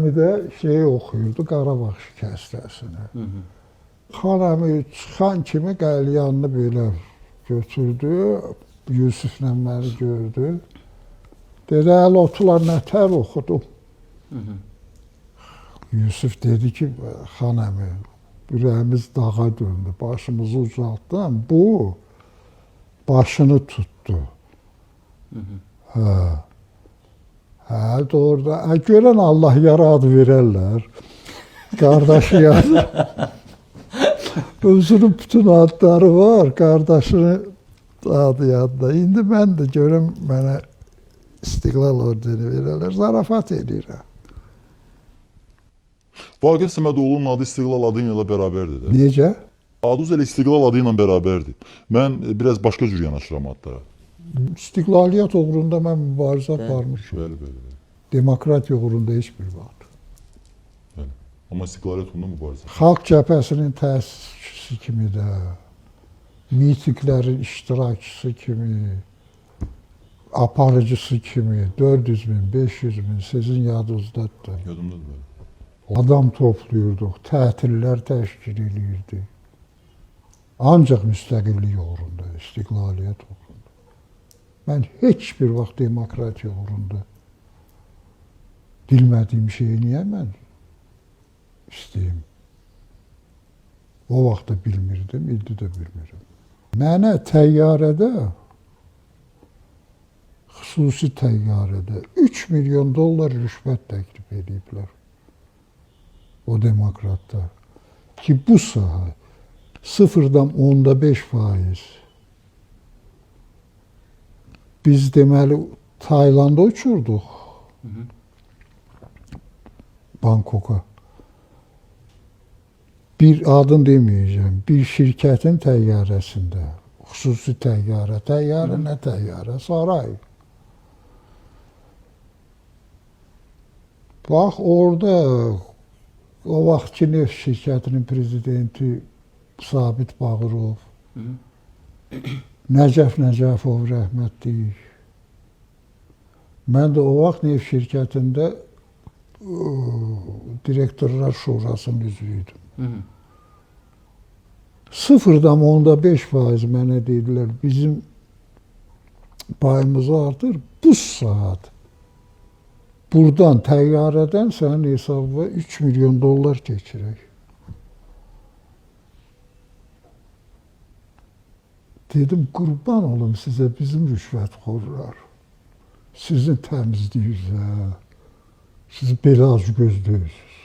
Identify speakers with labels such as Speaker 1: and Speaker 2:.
Speaker 1: əmi də şeyi oxuyurdu, Qarabağ şikəstəsini. Xan əmi çıxan kimi qəlyanını belə götürdü, Yusiflə məni gördü. Dedi, əl otular nətər oxudum. Yusif dedi ki, xan əmi, ürəyimiz dağa döndü, başımızı ucaltdım. Bu başını tutdu. Hə. Hə, doğru da. Hə, görən Allah yara ad verərlər. Qardaşı yazır. Özünün bütün adları var, qardaşının adı yadda. İndi mən də görüm mənə İstiqlal ordeni verərlər. Zarafat eləyirəm.
Speaker 2: Vaqif Səmədoğlu'nun adı İstiqlal adı ilə bərabərdir də.
Speaker 1: Necə?
Speaker 2: Adınız elə İstiqlal adı ilə bərabərdir. Mən biraz başqa cür yanaşıram adlara.
Speaker 1: İstiqlaliyyət uğrunda mən mübarizə aparmışam.
Speaker 2: Bəli, bəli, bəli.
Speaker 1: Demokratiya uğrunda heç bir vaxt.
Speaker 2: Bəli. Amma istiqlaliyyət uğrunda mübarizə.
Speaker 1: Xalq cəbhəsinin təsisçisi kimi də, mitinqlərin iştirakçısı kimi, aparıcısı kimi 400 min, 500 min sizin yadınızdadır.
Speaker 2: Yadımdadır, bəli.
Speaker 1: Adam topluyurduq, tətillər təşkil eləyirdik. Ancaq müstəqillik uğrunda, istiqlaliyyət uğrunda. Mən heç bir vaxt demokratiya uğrunda bilmədiyim şeyi niyə mən istəyim? O vaxt da bilmirdim, indi də bilmirəm. Mənə təyyarədə, xüsusi təyyarədə 3 milyon dollar rüşvət təklif eləyiblər. O demokratlar. Ki bu saat 0,5%. Biz deməli Taylanda uçurduq. Bangkoka. Bir adını deməyəcəm. Bir şirkətin təyyarəsində, xüsusi təyyarə, təyyarə nə təyyarə, saray. Bax orada o vaxtki neft şirkətinin prezidenti Sabit Bağırov, Nəcəf Nəcəfov rəhmətlik. Mən də o vaxt neft şirkətində direktorlar şurasının üzvü idim. 0,5% mənə dedilər, bizim payımızı artır bu saat. Buradan, təyyarədən sənin hesabına 3 milyon dollar keçirək. Dedim, qurban olum sizə bizim rüşvətxorlar. Sizi təmizləyirlər. Siz belə az gözlüyürsünüz.